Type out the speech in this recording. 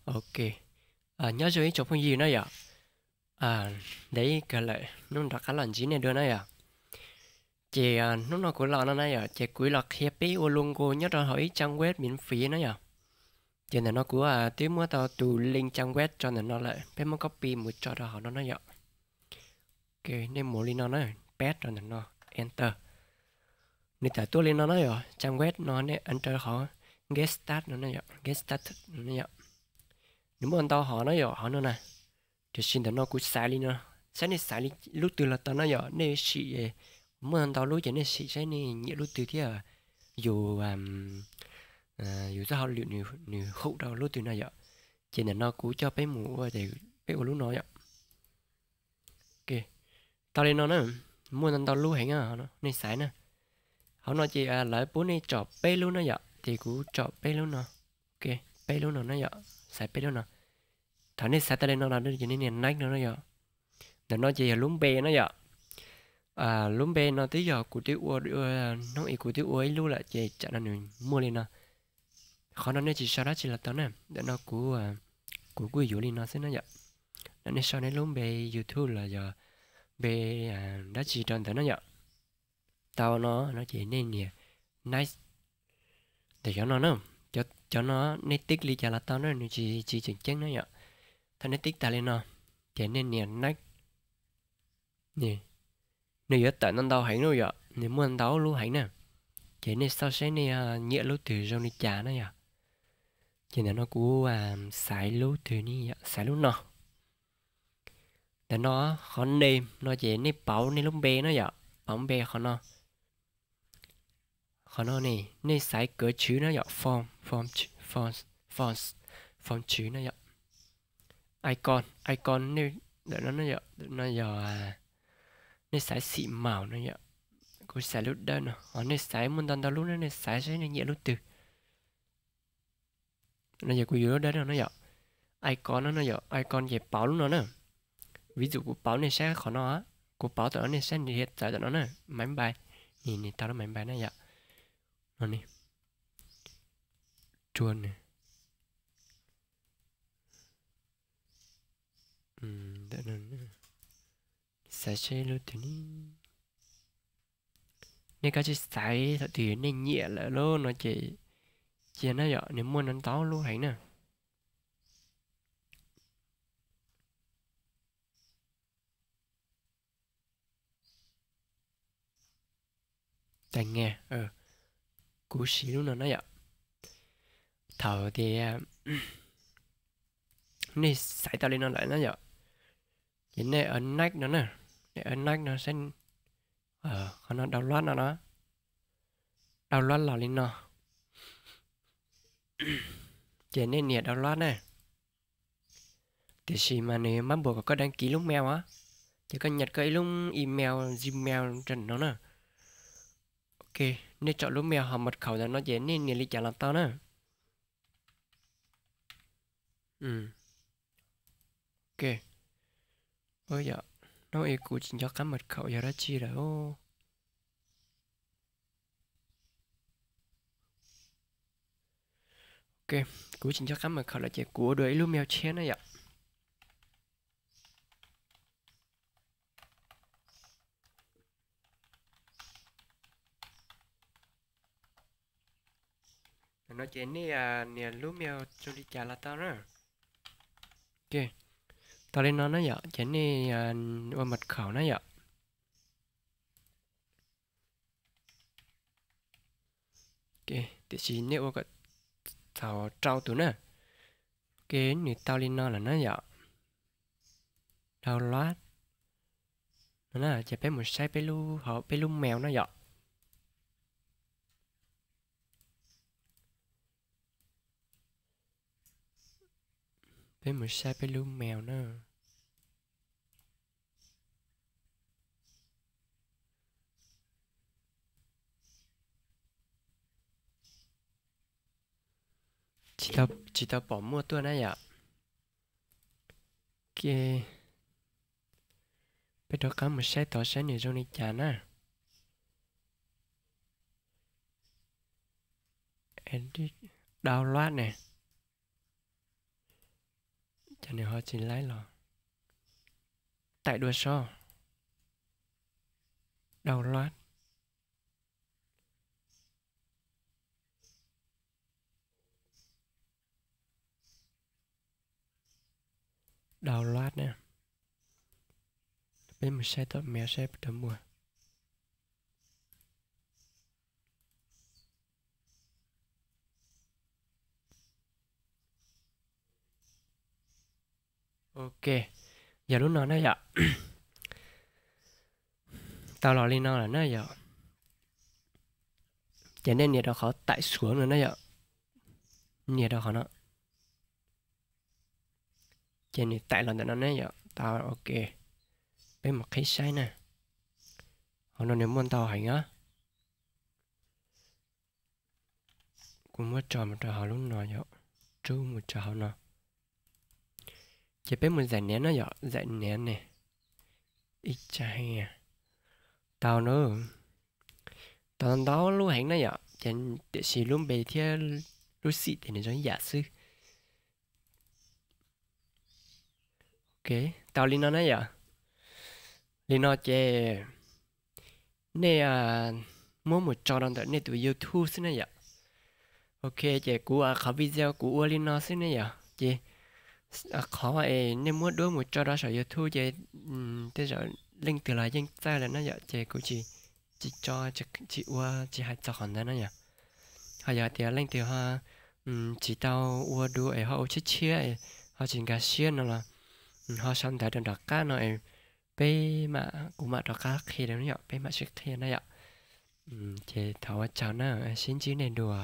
Ok, nyob zoo ib tsoom phooj ywg na yom. Ntev kawg lawm, hnub rov qab los ntsib nej dua na yom. Ces hnub no kuv los no na yom, ces kuv los qhia peb ua logo nyob rau hauv ib trang web miễn phí na yom. Ces ntawm no kuv twb muab tau tus link trang web rau ntawm no lawm, peb muab copy mus tso rau hauv no na yom. Nej mus li no na, paste rau ntawm no, enter. Nws tawm tuaj li no na yom, trang web no nej enter hauv get started no na yom, get started no na yom. Nws muaj ntau hom na yom, hauv no na. Tiam sis ntawm no kuv xaiv li no, saib nej xaiv lub twg los tau na yom, nej sim, muaj ntau lub ces nej sim saib nej nyiam lub twg thiab. Yus, yus txoj hauj lwm nws hum rau lub twg na yom. Ces ntawm no kuv coj peb mus ua, peb ua lub no yom. Tau li no na, muaj ntau ntau lub heev, nej xaiv na. Hauv no ces lawv pub nej tsom peb lub na yom, ces kuv tsom peb lub no. Ok, peb lub no na yom, xaiv peb lub no. Thaum nej xaiv tau li no los ces nej nias next no na yom. Ntawm no ces yog lub npe na yom. Lub npe no twb yog kuv twb ua, hnub ib kuv twb ua ib lub lawm ces tsam no nws muaj li no. Qhov no nej tsis sau dab tsi los tau na, ntawm no kuv, kuv kuj yuav li no xwb na yom. No nej sau nej lub npe YouTube los yog npe dab tsi rau ntawd na yom. Tau no no ces nej nias next. Ntawm cov no na, cov no nej tick li cas los tau na, nws tsis, tsis tseem ceeb na yom. Thaum nej tick tas li no, ces nej nias next. Nws yuav tawm ntau ntau heev na yom, nws muaj ntau lub heev na. Ces nej xauj saib nej nyiam lub twg zoo li cas na yom. Ces ntawm no kuv xaiv lub twg ne, xaiv lub no. Ntawm no qhov name no ces nej pauv nej lub npe na yom, pauv npe qhov no. Qhov no ne, nej xaiv kawv chwv na yom, form, form, form chwv na yom. Icon, icon nej, ntawm no yog, nej xaiv xim maum na yom. Kuv xaiv lub dawb no, ho nej xaiv muaj ntau ntau lub na, nej xaiv saib nej nyiam lub twg. No yog kuv yuav lub dawb no na yom. Icon no na yom, icon ces pauv lub no na. Ví dụ kuv pauv nej saib qhov no, kuv pauv tom no nej saib nws txawv tom no na, maiv npai. Nws tau lub maiv npai na yom. No ne, rua nws. Xaiv saib lub twg ne. Nej kav tsij xaiv thaum twg nej nyiam lawm lub no ces cia na yom, nws muaj ntau lub heev na. Tais nge, kuv siv lub no na yom. Thaum tias nej xaiv tau li no lawm na yom, ces nej ua next no na, nej ua next no saib, qhov no download no no, download los li no, ces nej nias download na. Tiam sis mas nws mab npuas kom koj đăng ký lub mail os, ces koj nhập koj ib lub email Gmail rau no na. Ok, nej tsom lub mail ho mật khẩu ntawm no ces nej nias li cas los tau na. Ok, hnub ib kuv tsis nco qab mật khẩu yog dab tsi lawm. Ok, kuv tsis nco qab mật khẩu lawm ces kuv ua dua ib lub mail tshiab na yom. No ces nej nias lub mail zoo li cas los tau na. Ok, tau li no na yom, ces nej ua mật khẩu na yom. Tiam sis nej ua kom txaus rau tus na. Ok, nws tau li no lawm na yom. Download no na, ces peb mus saib peb lub, hauv peb lub mail na yom. Peb mus saib peb lub mail na. Tsis tau pom muaj tuaj na yom. Ok, peb rov qab mus saib tod saib nws zoo li cas na. Edit, download ne. Cas nws ho tsis laib los? Taim dua sob. Download. Download na. Peb mus saib tom mev saib puas muaj. Ok, yog lub no na yom. Tau los li no lawm na yom. Ces nej nias rau qhov taim suav no na yom. Nias rau qhov no. Ces nws taim los ntawm no ne yom. Tau, ok. Peb mus qhib saib na. Hauv no nws muaj ntau heev os. Kuv muab tso mus rau hauv lub no yom. Rub mus rau hauv no. Ces peb mus zaim niav no yom, zaim niav ne. Ib tsam heev. Tau na. Tau ntau lub heev na yom, ces tiam sis lub npe thiab lub xim ces nws zoo ib yam xwb. Ok, tau li no na yom. Li no ces nej muab mus tso rau ntawm nej tus YouTube xwb na yom. Ok, ces kuv qhov video kuv ua li no xwb ne yom. Ces qhov es nej muab duab mus tso rau saum YouTube ces tej zaum leej twg los yeej txawj lawm na yom, ces kuv tsis, tsis tso, tsis ua, tsis hais txog qhov ntawd na yom. Ho yog tias leej twg ho tsis tau ua dua es ho ua tshiab tshiab es ho tsis nkag siab no los ho sau ntawv rau nram qab no es peb mam, kuv mam rov qab qhia rau yom, peb mam sib qhia na yom. Ces thov ua tsaug na, sib ntsib nej dua.